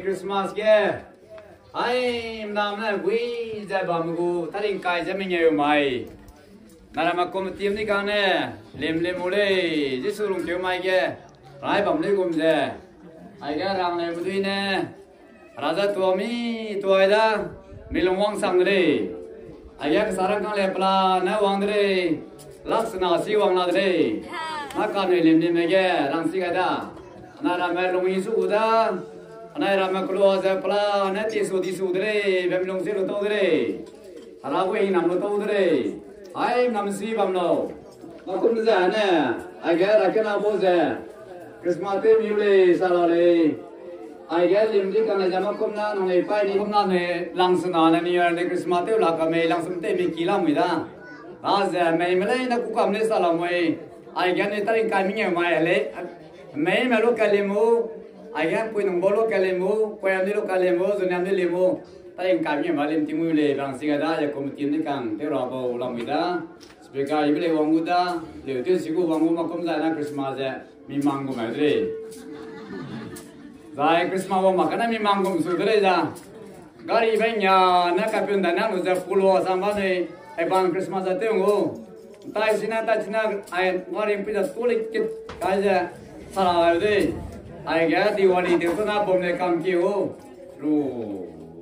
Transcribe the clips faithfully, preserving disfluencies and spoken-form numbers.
Christmas ge, ai, mnam ne gui ze bam gu, taring kai ze mengeu mai. Naramme committee ni kang ne, lim lim u lei, Jisu lungkeu mai ge, rai bam lei gum ze. Aige rang lei bedui ne, raza tua mi tuai da, mi lung wang sang de lei. Aige kesa rang kang le pela ne wang de lei, lak sena si wang la de lei. Na ka nui lim lim ge, rang si gai da. Naramme lung i su u da, anai ramme kelo ze pela ne ti su di su de lei, bam lung si lu tau de lei. Hera gu hingnam lu tau de lei. Ai, nam si bam lau. Makum ze ne, aige ra kena bo ze, Christmas tew mi lei, sa la lei. Aige lim di kang le ze makum na, nang lei pai ni kum na ne, lang sena ne ni ne Christmas tew la ka mei, lang sum tew mi ki la mui da. A ze mei me lei na ku kam lei sa la mui. Aige ni taring kai mi ngeu mai lei. Mei me lu ka lim u. Aige pui nung bo lu ka lim u. Pui am ni lu ka lim u, zun am ni lim u. Taring kai mi ngeu mai lim ti mui lei, rang si gai da, ya committee ni kang, tew ra bau la mui da. Speaker, ibe lei wang gu da, leu tew si gu wang gu makum zai na Christmas ze, mi mang gu mai de lei. Zai Christmas wang mak kane mi mang gum su de lei za. Gari be nia ne kapun da ne lu ze pulo sang ba nei, ai ban Christmas za tew gu. Tai sina, tai sina, ai gari pui za tu le kit, kai ze, sara de. Aige Diwali tew ku na bom le kam ki u. Ru,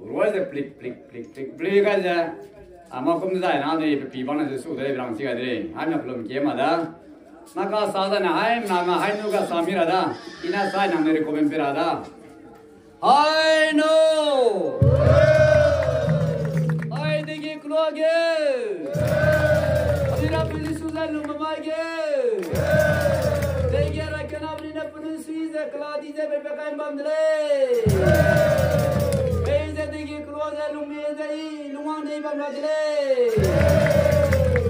ru ze plik, plik, plik, plik, plik, kai ze. A makum zai na de, pe pi bang na ze su de, rang si gai de. Ai na pelum ke ma da. Na ka sa da na, hai, na, na, hai nu ka sa mi ra da. I na sai nang ne recommend pe ra da. Hai nu! Hai dege kelo ge! Ani ra peli su zai lum mai ge! Dege ra kena beli na peli sui ze kela di ze pepe kai bam de lei! Pei ze dege kelo ze lum mi ze i lungwang nei bam ra de lei.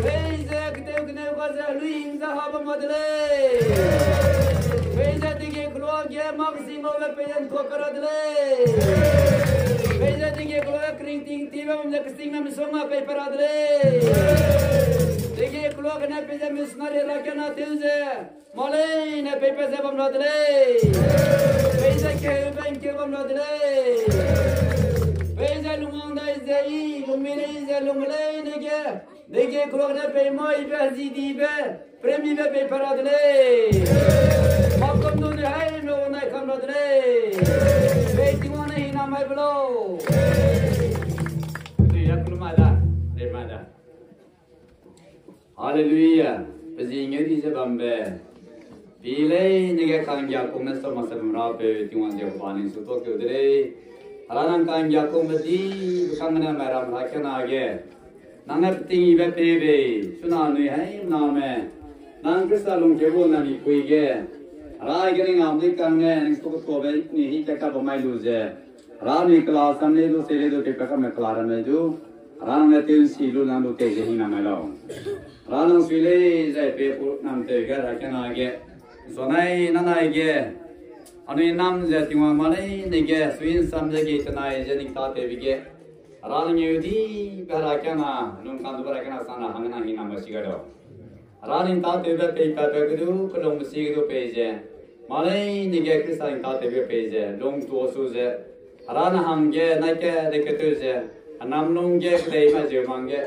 Pei ze keteu keneu ka ze lui hing ze ha bam ra de lei. Pei ze dege kelo ge mak sing ngau le pei ze ntua ka ra de lei. Pei ze dege kelo ge kering ting ti bam ze kesing na misong a pei pe ra de lei. Dege kelo gene pei ze missionary ra kena tew ze. Mâ leine peipat ze bam ra de lei. Peize keu be ngkeu bam ra de lei. Peize lungwang dai ze i, lungmi lei ze lungme leine ge. Dege kelo gene pei mâ ibe, zi dibe, premi be peipat ra de lei. Mâ kam du ne hai me wang nai kam ra de lei. Pei Tingwang ne hina mai be lau. Hallelujah. Pe zi ngeu di ze bambe. Pi leine ge ka'nggiakumme sa mak se bam rapeu Tingwang Jehova ning su tuâkeu de lei. Hera nang ka'nggiakumme di, bekang ne mai ram herakiangna ge. Nang ne peting yibe pei bei, chuna anui haimname. Nang Khrista lungkeu gu na mipui ge. Hera ge ning ngam di kang ne, ning su tuâbe ni hi ka ka bam mai lu ze. Hera ni kela sam lei du, se lei du, pe pe kame kela ramme du. Hera nang ne tew nsi lu nang du tei ze hing na mai lau. Hera nang sui lei zai pe pu nam tew ge herakiangna ge. Suanai nanai ge. Anui nam ze Tingwang mâ leine ge, sui nsam ze ge tenai ze ning tâtewbe ge. Hera nang ngeu dibe herakiangna, lungkang dube herakiangna sang ra hangge nang hing nam ga si gai lau. Hera ning tâtewbe pei patbe ge du, pelungbe si ge du pei ze. Mâ leine ge Khrista ning tâtewbe pei ze, lungtuâ su ze. Hera ne hangge, nai ke de ketew ze. Hênam lungge, kedei mai zeu mangge.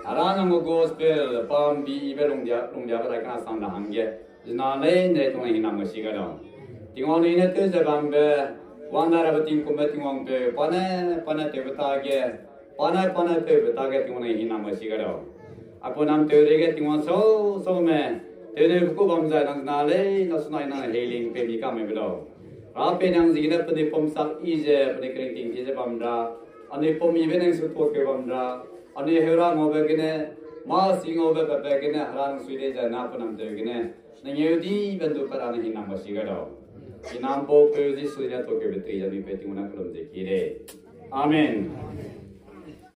Hera nang gu gospel, pambi ibe lungdia, lungdia herakiangna sang ra hangge. Zina leine tong hing nam ga si gai lau. Tingwang nui ne tew ze bambe, wang dai rabe tingkumbe Tingwang peu, pa ne, pa ne tewbe tage, pa ne, pa ne tewbe tage Tingwang nang hing nam ga si gai lau. Aipau nam tew reige Tingwang sau, saume, tewneu ku bam zai nang zina lei, na sunai nang healing pei mi kame be lau. Hera pei nang ziegene penui pum sak yi ze, penui keringting ti ze bam ra, anui pum yibe nang su tuâkeu bam ra, anui heura ngaube gene, mâ si ngaube pepe gene, Hera nang sui lei zai na pe nam tew gene, nang ngeu dibe ndu pe ra nang hing nam ga si gai lau. I nam pau peu Jisu ne tuâkeube tei ze anui peu Tingwang ne kellum ze ki lei. Amen.